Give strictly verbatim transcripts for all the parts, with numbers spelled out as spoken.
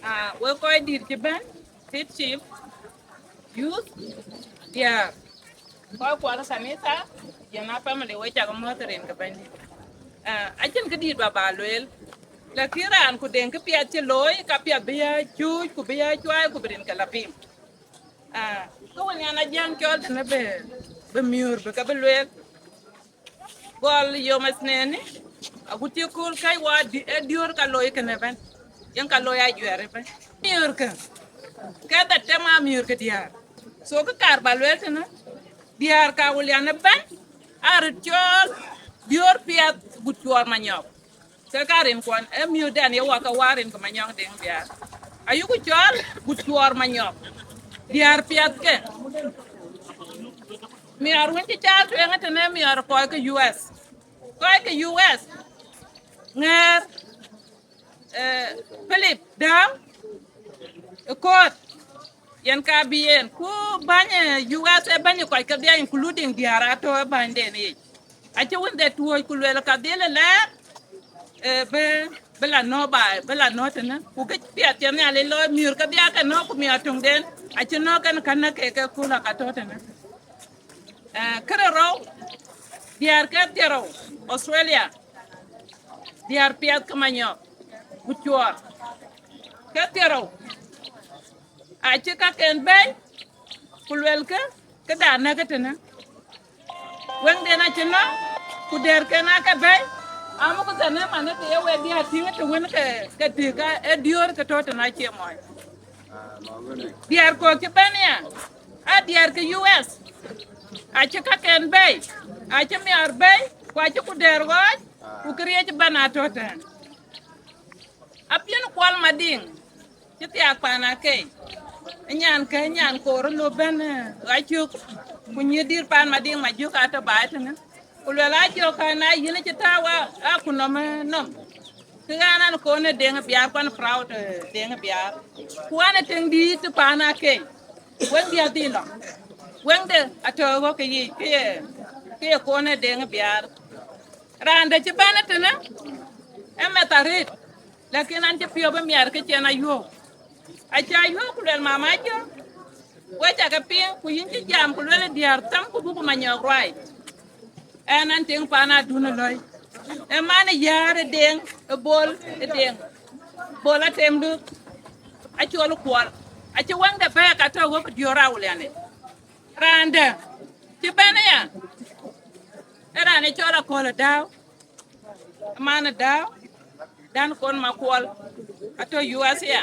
Ah, we kɔc dït cï bɛ̈n, Fellowship, youth, diäär, kɔc kuɔl kanitha, jɛn a family, we cak muɔ̈th rin ke Bɛ̈nydït. Ah, acïn kë dït ba ba lueel, lakin raan ku deŋ kë piɛth cï looi, ka piɛth bï ya cuuc, ku bï ya cuai, ku bï rin ke la piŋ. Ah, kë wën yan ajäŋ cɔl tënë bï, bï miöör bï ke bï lueel. Gɔl yom Ithnein, agut cï kööl käc wa di-, ë diöör ka looi kënë bɛ̈n. Yen ka looi ajuɛɛr ëbɛ̈n. Miöörkë, ke dhetem aa miöörkë diäär. So kë kaar ba lueel tënë, diäär ka Awulian ëbɛ̈n, aa röt cɔɔl diöör piɛth gut cuɔɔr Manyɔk. Ke ka rinkuɔn, ë miöördan ye wak ke war rin ke Manyɔk Deŋ Biaar. Ayuku cɔɔl gut cuɔɔr Manyɔk. Diäär piɛth ke. Miɔɔr wën cï caal tueŋ tënë miɔɔr kɔc ke U S. Kɔc ke U S, ŋɛɛr, eh, Philip Dau, ë Koot, yen ka bï yen. Ku bäny, eh, U S ë bäny kɔc kedhia, including diäär atɔ̈ ë bänyden yic. Acï wënde tuɔ̈ɔ̈c ku lueel ka dhil ë lɛɛr, eh, bï, bï la nɔ̈k baai, bï la nɔ̈k tënë. Ku kë piɛth cï Nhialic looi, miöör kedhia ke nɔ̈k, ku miɔɔr töŋden acï nɔ̈k, kën kän ke ke kööl aka tɔ̈ tënë. Eh, kërë rou, diäär ke thiërou, Australia, diäär piɛth ke Manyɔk, gut cuɔɔr, ke thiërou, acï kaken bɛ̈i, ku luelkë, këda näk tënë. Weŋden acï nɔ̈k, ku dɛ̈ɛ̈rken aake bɛ̈i, amuk thɛn ëmanë ke ye wek diäär tïŋ të wën ke, ke tïk, ë diöör ke tɔ̈ tënë acie mɔc. Diäär kɔ̈k cï bɛ̈n ya, aa diäär ke U S, acï kaken bɛ̈i, acï miɔɔr bɛ̈i, ku acï ku dɛ̈ɛ̈r ɣɔɔc, ku këriëëc ëbɛ̈n atɔ̈ tɛ̈ɛ̈n. Apiɛn Kuɔl Madiŋ, cï thiaak paan akei, ë nyan kë, nyan koor ë lop bɛ̈n, eh, ɣacök, ku nyïïr dït paan Madiŋ Majök atɔ̈ baai tënë. Ku luel Ajök, ka na yïn cï tääu a, a ku nɔm, eh, nɔm. Kë ɣɛn an, kɔn ë Deŋ Biaar, ku an proud, eh, Deŋ Biaar. Ku an, ë tiŋ dïït paan akei. Weŋdiɛ̈ dhil lɔ. Weŋde atɔ̈ ɣɔ̈k ke yiic, ke ye, ke ye kɔn ë Deŋ Biaar. Raan dɛ̈ cï bɛ̈n ëtënë, ë meth arëët, lakin an cï piɔ̈u bï miɛt ke cïn Ayuɔ̈ɔ̈k. Acï Ayuɔ̈ɔ̈k ku luel, Mama Ajök, we cakë piŋ, ku yïn cï jam, ku luel diäär thäm, ku buk Manyɔk ruai. Ɣɛn an tiŋ paan adun ë lɔ̈i. Ë man ë yäär ë Deŋ, ë Bol ë Deŋ. Bol Atem Duk, Acol Kuɔl. Acï weŋde bɛ̈ɛ̈k atɔ̈ ɣɔ̈k diöör Awulian yic. Raan dɛ̈ cï bɛ̈n aya, ë raan ë cɔl Akɔ̈l Dau, man Dau, dan kɔn Makuɔl, atɔ̈ U S ya.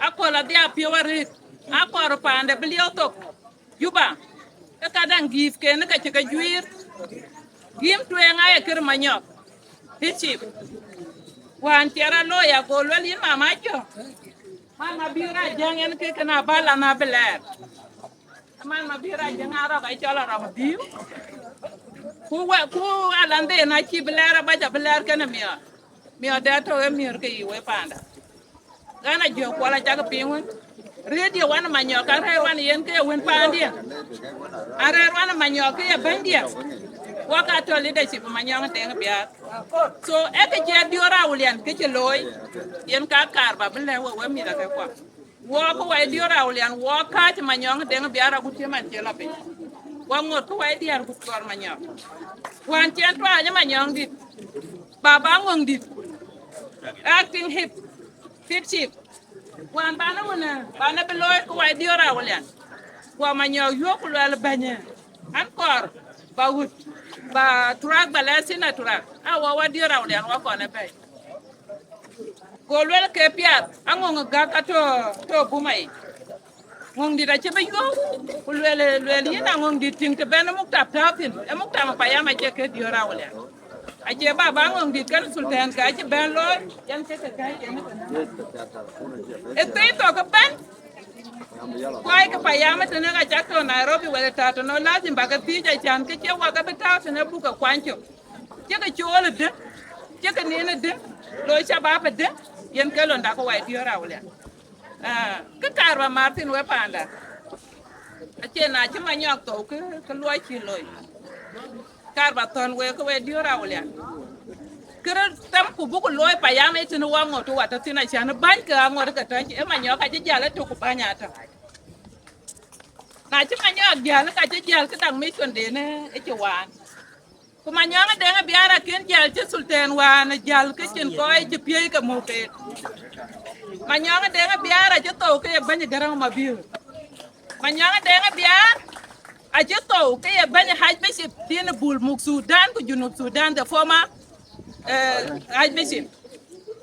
Akɔ̈l adhia piɔ̈u arëët, akɔɔr paande bï liɔ̈u thok Juba, ke ka daŋ gift ken ke cï ke juiir. Gift tueŋ aye kër Manyɔk, Fellowship. Wään ciɛr alooi ago luel yïn Mama Ajök, man Mabiör Ajäŋ yen ke kën abä lan abï lɛɛr. Man Mabiör Ajäŋ Arɔk, acɔl Arɔk Biu. Ku we, ku alanhden acï bï lɛɛr abac, abï lɛɛr kenë miɔɔr. Miɔɔr dɛ̈ tɔ̈ ë miöör ke yï we paanda. Ɣɛn Ajök Kuɔl acak piŋ wën. Rëërdiɛ̈ wan Manyɔk, ka rëër wan yen ke ye wën paandiɛ̈. Arëër wan Manyɔk ke ye bɛ̈nydiɛ̈. Wok atɔ̈ leadership Manyɔk Deŋ Biaar. So, ee kë cï diöör Awulian kë cï looi, yen ka kaar ba bï lɛ̈k we, we mïth akë kuɔ. Wok ke wai diöör Awulian, wok kääc Manyɔk Deŋ Biaar agut cï man cï lɔ piny. Wok ŋot ke wai diäär gut kɔɔr Manyɔk. Wään cïn tuaany Manyɔk dït, baba Ŋɔŋdït, acting head, head chief. Wään banë wënë, banë bï looi ke wai diöör Awulian. Guɔ Manyɔk yuɔ̈k ku luɛl bɛ̈nyë, an kɔɔr ba wut, ba turak, ba lɛɛr thïn aturak. A wɔ wai diöör Awulian wɔ kɔn ë bɛ̈i. Go luel ke piath, aŋoŋ gäk atɔ̈, tɔ̈ Buma yic. Ŋɔŋdït acï bï yuɔ̈ɔ̈k, ku luel, luel yïn Aŋɔŋdït, tïŋ të bɛ̈n ë muktab tääu thïn, ë muktab payam acie ke diöör Awulian. Acie baba Ŋɔŋdït kenë Sultan ke acï bɛ̈n looi, yen ke ke kɛ̈ɛ̈c yen ëtënë. Ë thëi thok ëbɛ̈n, kɔc ke payam ëtënë ka cak tɔ̈ Nairobi wala tääu tënou, lazim ba ke thiëëc, acän ke cie wak abï tääu tënë buk ke kuany cök. Cï ke cool ëdë, cï ke nin ëdë, loi shabab ëdë, yen ke londa ke wai diöör Awulian. Ah, kë kaar ba määr thïn we paanda, acie na cï Manyɔk thou kë, kë luɔi cï loi. Kaar ba thɔ̈n we ke we diöör Awulian. Kërë thɛm ku buk looi payam ë tënë wa ŋot wa tɔ̈ thïn, acän bäny ke aŋot ke tɔ̈c, ë Manyɔk acï jäl ëtök ku bäny atɔ̈. Na cï Manyɔk jäl, ka cï jäl kë daŋ mission den ë cï waan. Ku Manyɔk Deŋ Biaar akën jäl cï sultan wään jäl ke cïn kɔc cï piëi ke muk keek. Manyɔk Deŋ Biaar acï thou ke ye bɛ̈ny Garaŋ Mabiöör. Manyɔk Deŋ Biaar acï thou ke ye bɛ̈ny Archbishop din Bul muk Sudan ku Junub Sudan, the former, eh, Archbishop.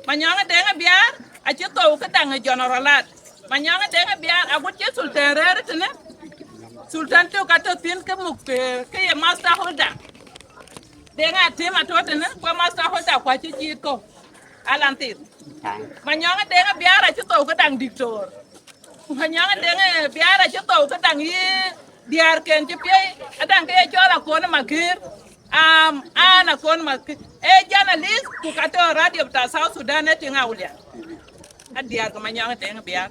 Manyɔk Deŋ Biaar acï thou ke daŋ General Lat. Manyɔk Deŋ Biaar agut cï sultan rɛ̈ɛ̈r tënë, sultan tök ka tɔ̈ thïn ke muk, eh, ke ye master holder. Deŋ Atem atɔ̈ tënë, ku master holder ku acï jiit kɔ̈u. Alan thith. Manyɔk Deŋ Biaar acï thou ke daŋ diktor. Manyɔk Deŋ Biaar acï thou ke daŋ yï diäärken cï piëi, adaŋ ke ye cɔl Akon Makir. Am, an Akon Makir. Ee journalist ku ka tɔ̈ radio ta South Sudan ë tiŋ Awulian. A diäär ke Manyɔk Deŋ Biaar.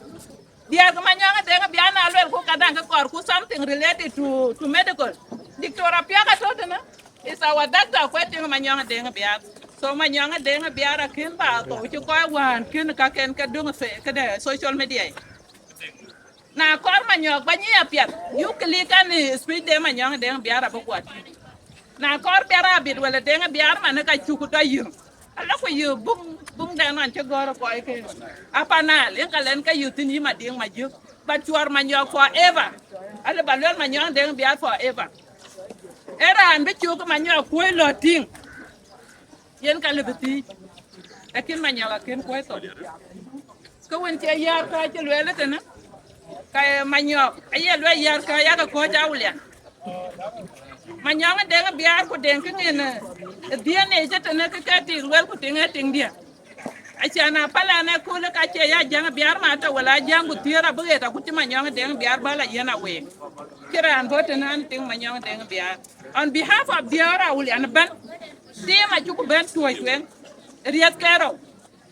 Diäär ke Manyɔk Deŋ Biaar na luel ku ka daŋ ke kɔɔr ku something related to, to medical. Diktor Apiak atɔ̈ tënë. Is our doctor ku ë tiŋ Manyɔk Deŋ Biaar. So Manyɔk Deŋ Biaar akën ba thou cï kɔc wään kën ka kën ke döŋ fe-, këde social media. Na kɔɔr Manyɔk ba nyic apiɛth, you click any speech de Manyɔk Deŋ Biaar abï guɔ tïŋ. Na kɔɔr Biaar abit wala Deŋ Biaar man ka cuk tɔ yï. Ala ku yï buŋ, buŋ dɛn nɔn cï gɔ̈ɔ̈r kɔc ke. Apa Nile, yen ka lɛn ke yï thïn yï Madiŋ Majök. Ba cuɔr Manyɔk forever. Ala ba luel Manyɔk Deŋ Biaar forever. Ë raan bï cuk Manyɔk kuöc lɔ tïŋ. Yen ka lëbï thiic. Lakin Manyɔk akën kuöc thou. Ke wën cï yäär ka cï lueel tënë, ka ye Manyɔk aye lueel yäär ka yakë kɔ̈ɔ̈c Awulian. Manyɔk Deŋ Biaar ku Deŋ ke ŋen, eh, dhiën ë cï tënë ke ke tiŋ lueel ku tiŋ ë tiŋdiɛ̈. Acan a pala ne kul ka cie ya Jaŋ Biaar ma tɔ̈ wala Jaŋ ku thiëër abï ɣet akut cï Manyɔk Deŋ Biaar ba la yen aweek. Cï raan bɔ̈ tënë an tiŋ Manyɔk Deŋ Biaar. On behalf of Diäär Awulian ëbɛ̈n, tim acuk bɛ̈n tuɔ̈c tueŋ, riɛth ke rou.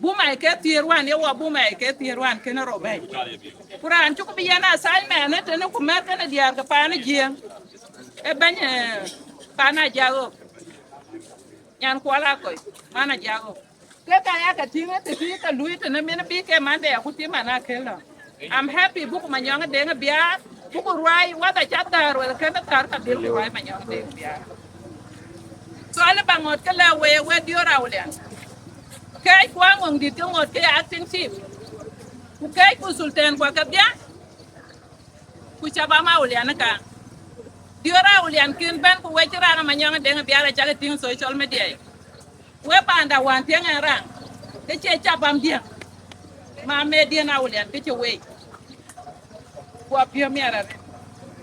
Buma ke thiëër wään, ye wɔ buma ke thiëër wään kënë rou bɛ̈ɛ̈i. Ku raan cuk bï yen assignment ë tënë ku mɛ̈r kënë diäär ke paan ë Jiëëŋ. Ë bɛ̈ny, eh, paan Ajaɣɔ̈k. Nyan Kuɔl Akɔc, man Ajaɣɔ̈k. Ke ka ya ke tïŋ ë të tïŋ ke luui tënë min bï ke Monday aku tim man akël lɔ. I'm happy buk Manyɔk Deŋ Biaar, buk ruai whether ca dhäär wala kënë thäär ka dhil ku ruai Manyɔk Deŋ Biaar. So alë ba ŋot ke lɛ we, we Diäär Awulian. Kɛc ku aŋoŋ dït ke ŋot ke acting chief. Ku kɛc ku sultan ku kedhia. Ku cabam Awulian ka. Diäär Awulian kën bɛ̈n ku we cï raan Manyɔk Deŋ Biaar acak tïŋ social media. We panda wään tiëŋ ɛn raŋ, ke cie cabam diɛ̈, ma mediɛn Awulian ke cï wei. Guɔ piɔ̈u miɛt arëët.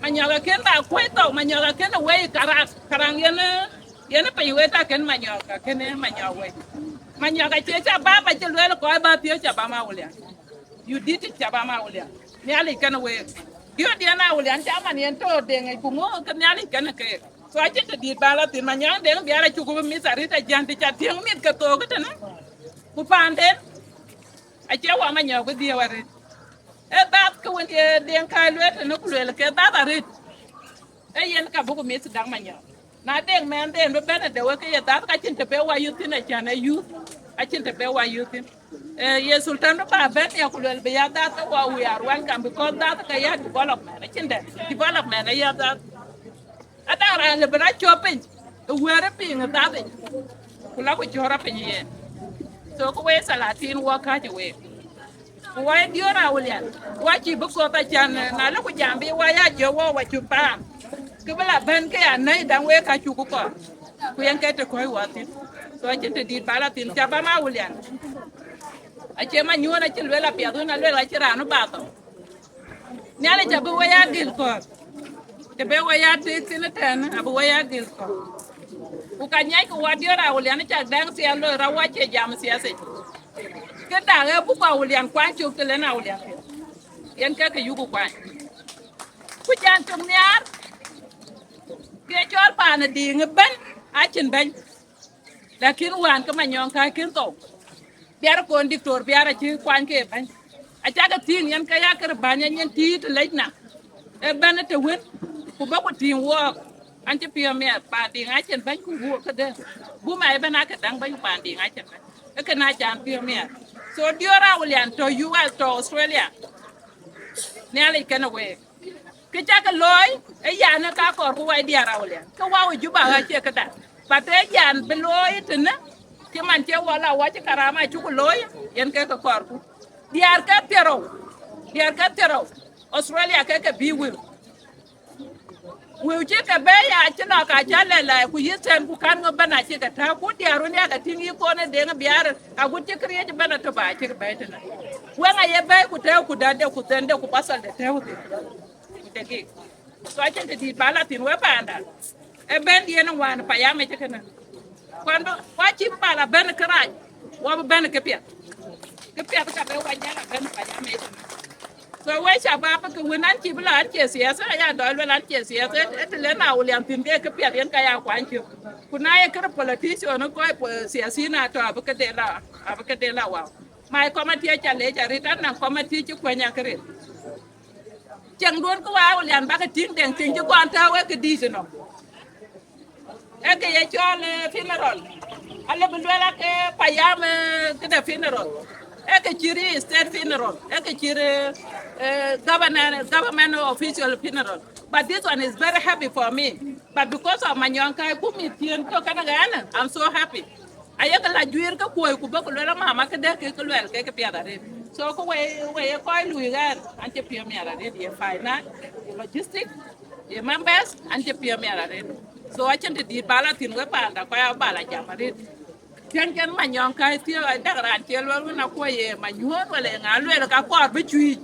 Manyɔk akën ba kuɔ̈c thou, Manyɔk akën wei karaŋ, karaŋ yen, yen piny wei ta kën Manyɔk, akën Manyɔk wei. Manyɔk acie cabam, acï lueel kɔc ba thiëëc cabam Awulian. You did it, cabam Awulian. Nhialic kën week. Diööt diɛn Awulian, caman yen tɔ̈ Deŋ yic ku ŋö ke Nhialic kën keek. So acïn të dït ba la thïn, Manyɔk Deŋ Biaar acuk bï mïth arït ajän, të ca tiëŋ mïth ke thook tënë. Ku paanden, acie wa Manyɔk bï dhiëëu arëët. Ee dhath ke wën ye Deŋ ka lueel tënë ku lueel ke dhath arëët. Ee yen ka buk mïth daŋ Manyɔk. Na Deŋ mɛnhden bï bɛ̈n ë de wek ke ye dhath ka cïn të be wa yuth thïn, acän ë yuth. Acïn të be wa yuth thïn. Eh, ye sultan bï ba bɛ̈n ya ku lueel bï ya dhath ke wa, we are welcome, because dhath ke ya development. Acïn dɛ development ë ya dhath. Adaŋ raan lë bï rɔt cɔ̈ɔ̈p piny, ë wëër ë piŋ ë dhath yic, ku la ku cɔ̈ɔ̈r apiny yen. So ku we salatin wɔ kääc ë week. Ku wa ye Diäär Awulian, wa cï bï koth acan, na lë ku jam bï wa ya jɔ wɔ wa cuk paam. Kë bï la bɛ̈n ke ya nɛ̈i daŋ wek ka cuk kɔɔr. Ku yen ke të kɔ̈ɔ̈c wɔ thïn. So acïn të dït ba la thïn, cabam Awulian. Acie Manyuɔ̈n acï lueel apiɛth wën alueel acï raan ë ba thou. Nhialic abï we ya gil kɔ̈th. Të be we ya tik thïn ëtɛ̈ɛ̈n, abï we ya gil kɔ̈th. Ku ka nyiɛckï wa Diäär Awulian cak dɛŋ thiɛth loi rɔt, wa cie jam thiɛth yic. Kë dak ë buk Awulian kuany cök të len Awulian thïn. Yen ke kë yuku kuany. Ku can cök nhiaar, ke cɔl paan ë Diŋ ëbɛ̈n, acïn bɛ̈ny. Lakin wään ke Manyɔk ka kën thou. Biaar kon diktor Biaar acï kuany ke bɛ̈ny. Acakë tïŋ yen ke ya kërë bäny yen tïït lec na. Ë bɛ̈n ë të wën, ku bä ku tïŋ wɔɔk. An cï piɔ̈u miɛt, paan Diŋ acïn bɛ̈ny ku wuɔk këde. Buma ëbɛ̈n akë däŋ bɛ̈ny paan diiŋ acïn bɛ̈n. Ë kën a can piɔ̈u miɛt. So diäär Awulian tɔ̈ U S, tɔ̈ Australia. Nhialic kënë week. Kë cakë looi, ë yan ë ka kɔɔrku wai diäär Awulian. Kë wau ë Juba ɣa cie këda. But ë yan bï looi tënë, cï man cie wala wac karama cuk looi, yen ke ke kɔɔrku. Diäär ke thiërou, diäär ke thiërou, Australia ke ke bï wëu. Wëu cï ke bɛ̈ɛ̈i ya cï lɔ ka cä lɛ̈k lɛ̈k ku yïth tɛ̈n ku kan ŋö bɛ̈n acï ke tääu ku diäär wën ya ke tïŋ yï kɔn ë Deŋ Biaar agut cï këriëëc bɛ̈n atɔ̈ ba cï ke bɛ̈ɛ̈i tënë. Weŋ aye bɛ̈ɛ̈i ku tɛ̈ɛ̈u ku dätde ku dhënde ku basal de tëëu dhil. Ku degik. So acïn të dït ba la thïn we paanda. Ë bɛ̈n diën ë wan payam ë cï kënë. Kuan bï wa cï pal abɛ̈n kërac, wa bï bɛ̈n këpiɛth. Këpiɛth ka bï wa jäl abɛ̈n payam ë cï kënë. So we shabab ke wën an cï bï la an cie siasa, aya dɔl wel an cie siasa, ë të lë na Awulian thïn ke këpiɛth yen ka ya kuany cök. Ku na ye kërë politician kɔc siasin atɔ̈ abï ke de la, abï ke de la wau. My committee aca lec arït an na committee cï kuany akërït. Cieŋduön kë wa Awulian bäkë tïŋ deŋ tïŋ cï kɔn tääu wek kë dïït ënɔm. Ee kë ye cɔl eh, funeral. Alë bï luel ake payam eh, këde funeral. Ee kë cït state funeral. Ee kë cït eh, eh, government, government official funeral. But this one is very happy for me. But because of Manyɔŋ Kai ku mïth thiën tök kënë ɣɛn, I'm so happy. Ayek la juiir ke kuɔi ku bä ku luel mama këdë ke ke luɛl ke ke piath arëët. So ku wei wei ye kɔc lui ɣɛn an cï piɔ̈u miɛt arëët ye finance, ye logistic, ye members an cï piɔ̈u miɛt arëët. So acïn të dït ba la thïn we paanda kɔc a ba la jam arëët. Tiɛŋ cɛn Manyɔŋ Kai thiëëk a dak raan cie luel wën akuɔ ye Manyuɔ̈ɔ̈n wala ye ŋa luel ka kɔɔr bï cuiic.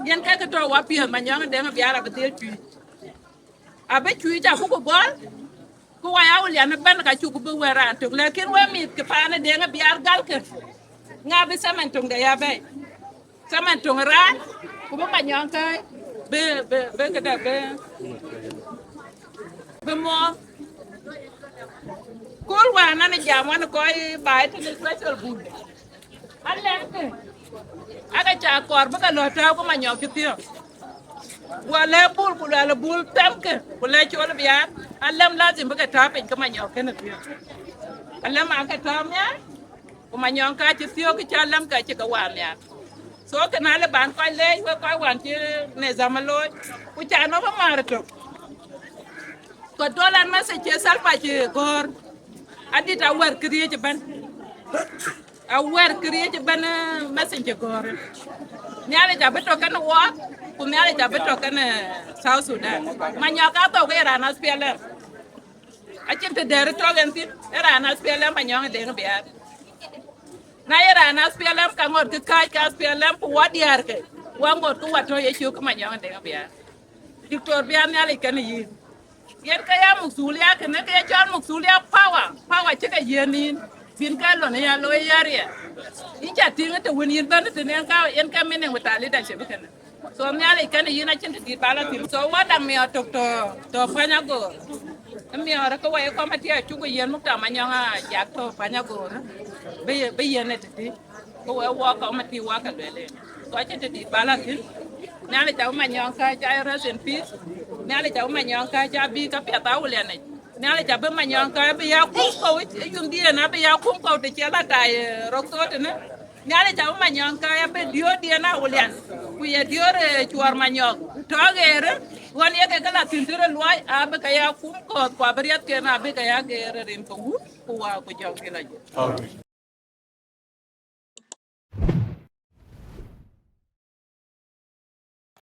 Yen ke ke tɔ̈ wa piɔ̈th Manyɔŋ Deŋ Biaar abï dhil cuiic. Abï cuiic abuku gɔl. Ku wai Awulian ëbɛ̈n ka cuk bï wɛ̈ɛ̈r raan tök, lakin we mïth ke paan ë Deŋ Biaar galkë, ŋa bï thaman töŋde ya bɛ̈ɛ̈i? Thaman töŋ raan, ku bï Manyɔŋ Kai bï bï bï këdë bï bï mɔɔr. Kul wään an jam wan kɔc baai tënë special bul. Alɛmkë, aka ca kɔɔr bï ke lɔ tääu ke Manyɔk cï thiɔ̈k. Guɔ lɛ̈k bul ku luɛl bul thɛmkë ku lɛ̈k col biaar, alɛm lazim bï ke tääu piny ke Manyɔk kënë thiɔ̈k. Alɛm ake tääu miaar, ku Manyɔk ka cï thiɔ̈k cä lɛm ka cï ke waar miaar. So kënë alë ban kɔc leec wek kɔc wään cï nizam ë looi, ku ca nɔm ë määr ëtök. Kɔc dɔl an message cï Salva cï gɔ̈ɔ̈r, adït awär këriëëc ëbɛ̈n. Awär këriëëc ëbɛ̈n eh, message cï gɔ̈ɔ̈r. Nhialic abï tɔ̈ kënë wɔɔk, ku Nhialic abï tɔ̈ kënë South Sudan. Manyɔk athou ke ye raan S P L M. Acïn të dɛ̈ɛ̈r tɔ̈k en thïn, ee raan S P L M Manyɔk Deŋ Biaar. Na ye raan S P L M ka ŋot kë kääc ke S P L M ku wɔ diäärke, wɔ ŋot kë wɔ tɔ̈ ye cök ke Manyɔk Deŋ Biaar. Diktor Biaar Nhialic kënë yïn. Yen ke ya muksulia kënë ke ye cɔl muksulia power, power cï ke yiën yïn, bïn ke lon ya looi area. Yïn ca tïŋ të wën yïn bɛ̈n tënë yen ka yen ke meaning with a leadership kënë. So Nhialic kënë yïn acïn të dït ba la thïn. So wä daŋ miɔɔr tök tɔ̈ tɔ̈ Panyagor. Miɔɔr ke wä ye committee acuk yiën muk ta Manyɔŋ a jak tɔ̈ Panyagor. Bï bï yiën ë tëtï. Ku wek wɔ committee wä ke lueel en. Ku acïn të dït ba la thïn. Nhialic abï Manyɔŋ Kai ca rest in peace. Nhialic abï Manyɔŋ Kai ca bï ka piɛth Awulian yic. Nhialic abï Manyɔŋ Kai abï ya kum kɔ̈u ë yundhiën abï ya kum kɔ̈u të cï la tai rok thot tënë. Nhialic abï Manyɔŋ Kai abï diöördiën Awulian. Ku ye diöör cuɔɔr Manyɔk tɔ̈ ɣeerë. Ɣɔn ye ke ke la thïn tërë luɔi abï ke ya kum kɔ̈th ku abï riɛthken abï ke ya geer rin ke wut ku wä ku jɔŋ kï la jö.